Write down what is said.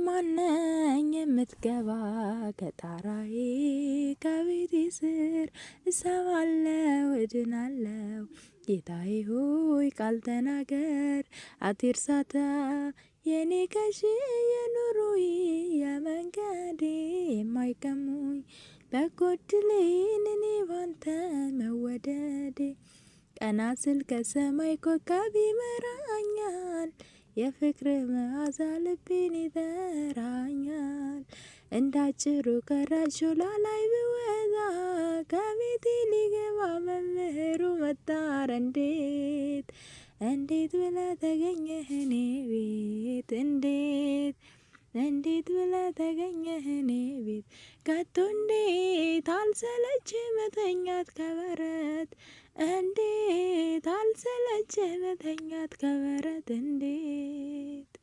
ማነኝ የምትገባ ከጣራዬ ከቤቴ ስር? እሰማለው እድናለው። ጌታዬ ሆይ ቃል ተናገር አትርሳታ፣ የኔ ገዢ የኑሮዬ የመንገዴ፣ የማይቀሙኝ በጎ ዕድሌን እኔ ባንተ መወደዴ። ቀና ስል ከሰማይ ኮከብ ይመራኛል፣ የፍቅር መዓዛ ልቤን ይጠራኛል። እንዳጭሩ ከራሽ ሾላ ላይ ብወጣ፣ ከቤቴ ሊገባ መምህሩ መጣ። እንዴት እንዴት ብለህ ተገኘህ እኔ ቤት? እንዴት እንዴት ብለህ ተገኘህ እኔ ቤት? ከቶ እንዴት አልሰለችህ መተኛት ከበረት? እንዴት አልሰለችህ መተኛት ከበረት? እንዴት